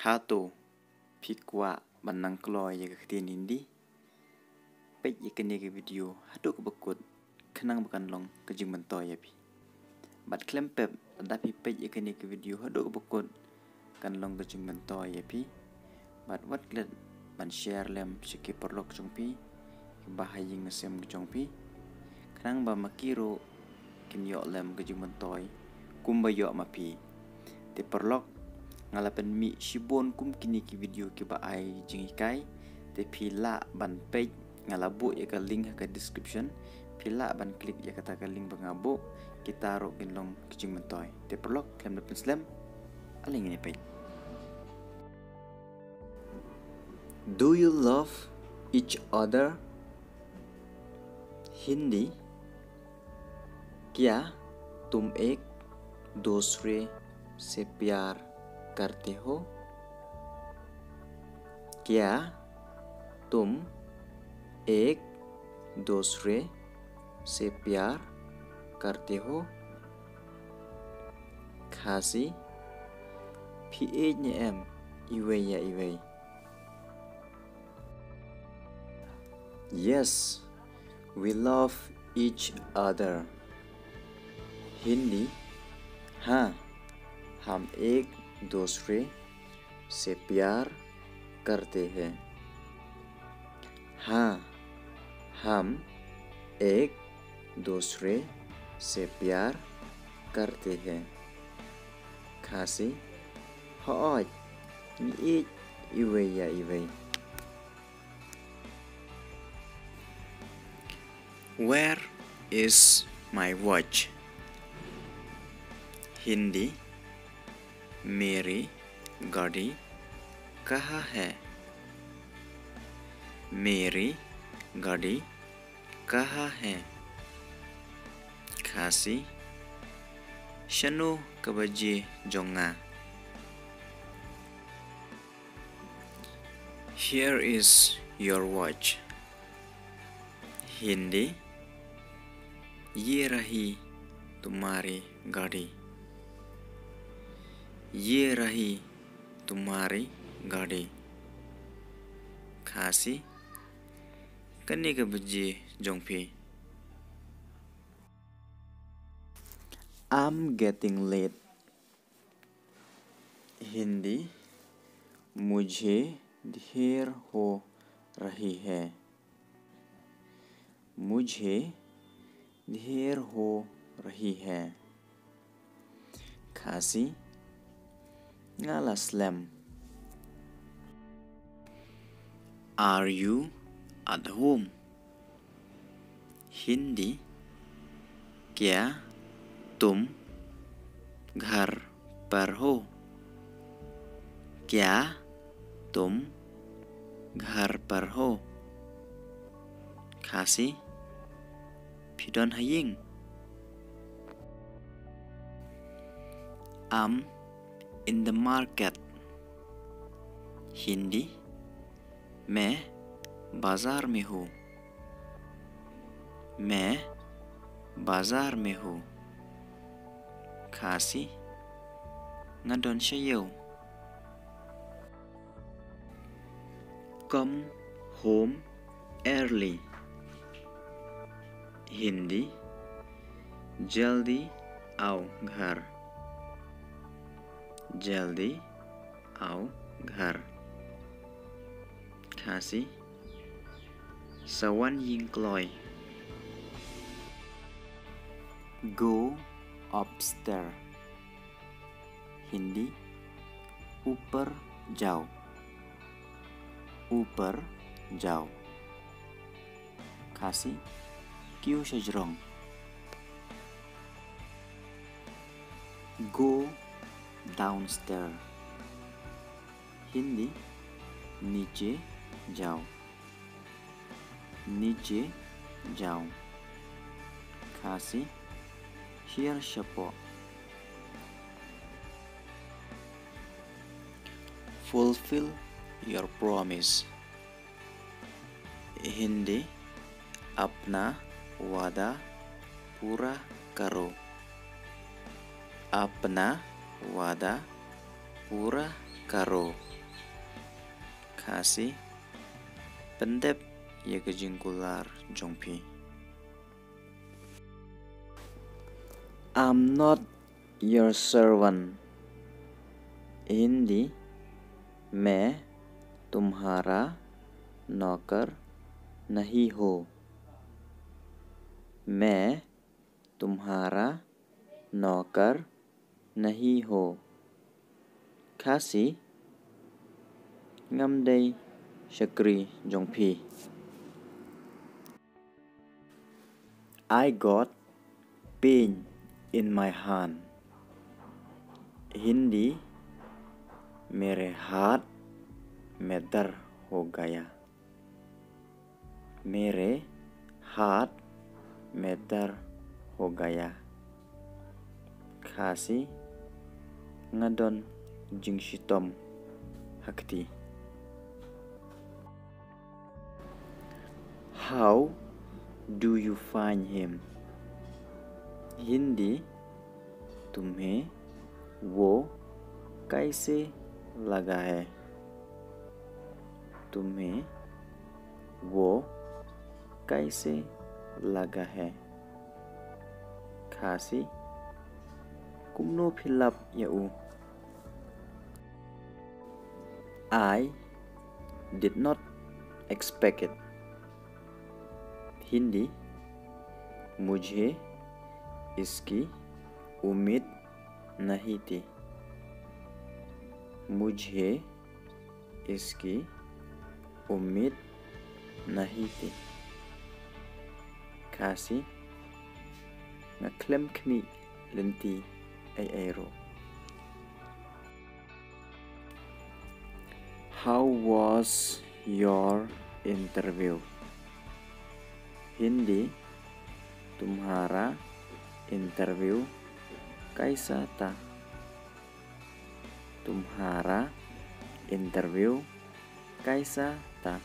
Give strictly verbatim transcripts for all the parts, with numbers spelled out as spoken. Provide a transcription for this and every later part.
Hato phi kwah ban nang kloi ïa ka ktien Hindi? Peit ïa kane ka video haduh kaba kut khnang ba kan long ka jingmyntoi ïa phi. Bad khlem pep, lada phi peit ïa kane ka video haduh kaba kut kan long ka jingmyntoi ïa phi. Bad wat klet ban share lem sha ki paralok jong phi kiba ha ïing ha sem jong phi, khnang ba ma ki ruh kin ïoh lem ka jingmyntoi kumba ïoh ma phi. Te paralok, nga la pynmih shibun kum kine ki video kiba ai jinghikai. Te phi lah ban peit, nga la buh ïa ka link ha ka description. Phi lah ban click ïa kata ka link ba nga buh, kita ruh kin long ka jingmyntoi. Te paralok, khlem da pynslem, ale ngin ïa peit. Do you love each other? हिंदी, क्या तुम एक दूसरे से प्यार करते हो? क्या तुम एक दूसरे से प्यार करते हो? Khasi, phi ïeit ne em iwei ïa iwei? Yes, we love each other. हिंदी, हाँ, हम एक दूसरे से प्यार करते हैं। हाँ, हम एक दूसरे से प्यार करते हैं। Khasi, hooid, ngi ïeit iwei ïa iwei. Where is my watch? हिंदी, मेरी घड़ी कहाँ है? मेरी घड़ी कहाँ है? Khasi, shano ka baje jong nga? Here is your watch. हिंदी, ये रही तुम्हारी घड़ी। ये रही तुम्हारी घड़ी। Khasi, kane ka baje jong phi. I'm getting late. हिंदी, मुझे देर हो रही है। मुझे देर हो रही है। Khasi, nga la slem. Are you at home? हिंदी, क्या तुम घर पर हो? क्या तुम घर पर हो? Khasi, phi don ha ïing? I'm in the market. हिंदी, मैं बाजार में हूँ। मैं बाजार में हूँ। Khasi, nga don sha ïew. Come home early. हिंदी, जल्दी आओ घर। जल्दी आओ घर। Khasi, sa wan ïing kloi. Go upstairs. हिंदी, ऊपर जाओ। ऊपर जाओ। Khasi, kiew sha jrong. Go downstairs. हिंदी, नीचे जाओ। नीचे जाओ। Khasi, hiar shapoh. Fulfill your promise. हिंदी, अपना वादा पूरा करो। अपना वादा पूरा करो। Khasi, pyndep ïa ka jingkular jong phi. I'm not your servant. Hindi, मैं तुम्हारा नौकर नहीं हूँ। मैं तुम्हारा नौकर नहीं हूँ। Khasi, ngam dei shakri jong phi. I got pain in my hand. Hindi, मेरे हाथ में दर्द हो गया। मेरे हाथ में दर्द हो गया। Khasi, nga don jingshitom ha kti. How do you find him? Hindi, तुम्हें वो कैसे लगा है? तुम्हें वो कैसे लगा है? Khasi, kumno phi lap ïa u? I did not expect it. Hindi, मुझे इसकी उम्मीद नहीं थी। मुझे इसकी उम्मीद नहीं थी। Khasi, nga khlem khmih lynti ei ei ruh. How was your interview? Hindi, तुम्हारा इंटरव्यू कैसा था? तुम्हारा इंटरव्यू कैसा था?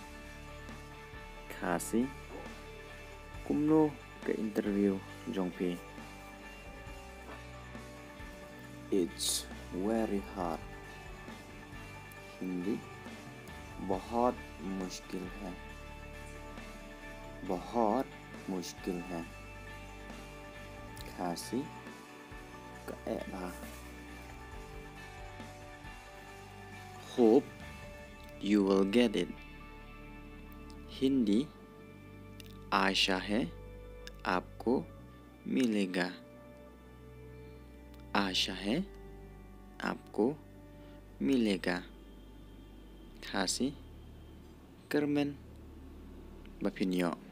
Khasi, kumno ka interview jong phi? It's very hard. Hindi, बहुत मुश्किल है। बहुत मुश्किल है। Khasi, ka eh bha. Hope you will get it. Hindi, आशा है आपको मिलेगा। आशा है आपको मिलेगा। Khasi, kyrmen ba phin ïoh.